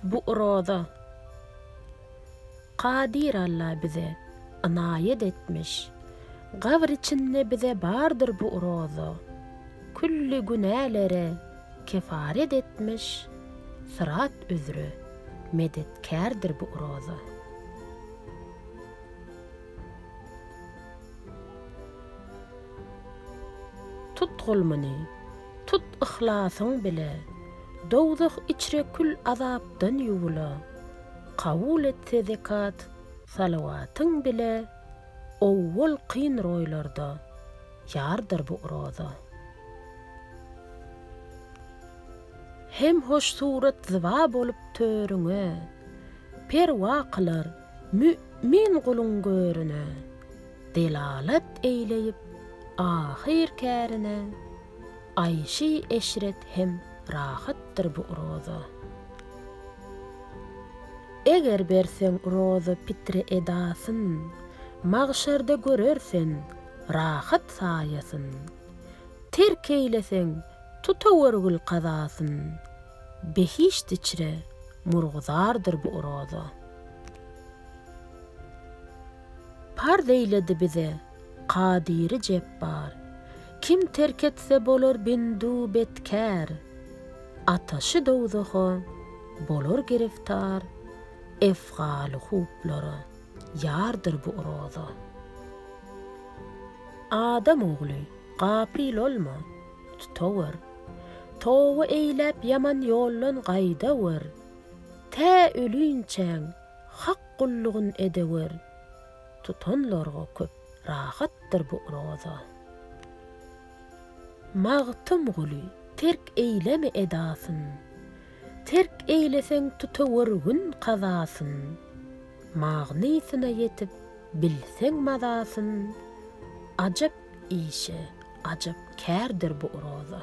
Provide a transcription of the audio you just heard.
Bu roza. Kadyr Alla bize ynaýat etmiş. Gabyr içinde bize bardyr bu roza. Külli günälere kefaret etmiş, Syrat üzre medetkärdir bu roza. Tutgul muny, tut yhlasyň bile, Dowzah içre kül azapdan ýuwula. Kabul etse zekat salawatyň bile, Owwal kyn roýlarda ýardyr bu roza. Hem hoş surat zyba bolup törüňe, Perwa kylar mü'min guluň görüne. Delalat eýleýip ahyr kärine, Aýşy-eşret hem rahatdyr bu roza. Eger berseň roza pitre edasyn, Magşarda görer sen rahat saýasyn. Terk eýleseň tutawergil kazasyn, Behişt içre murguzardyr bu roza. Parz eýledi bize Kadyry Jepbar, Kim terk etse bolar bendu betkär, Ataşy dowzaha bolar giriftar, Efgaly huplara ýardyr bu roza. Adam ogly, gapyl olma, tutawer, Toba eýläp ýaman ýoldan gaýdawer, Tä ölinçäň Hak gullugyn edewer, Tutanlarga köp rahatdyr bu roza. Magtymguly, terk eýleme edasyn, Terk eýleseň tutawergin kazasyn, Magnysyna ýetip bilseň mazasyn, Ajap işe, ajap kärdir bu roza.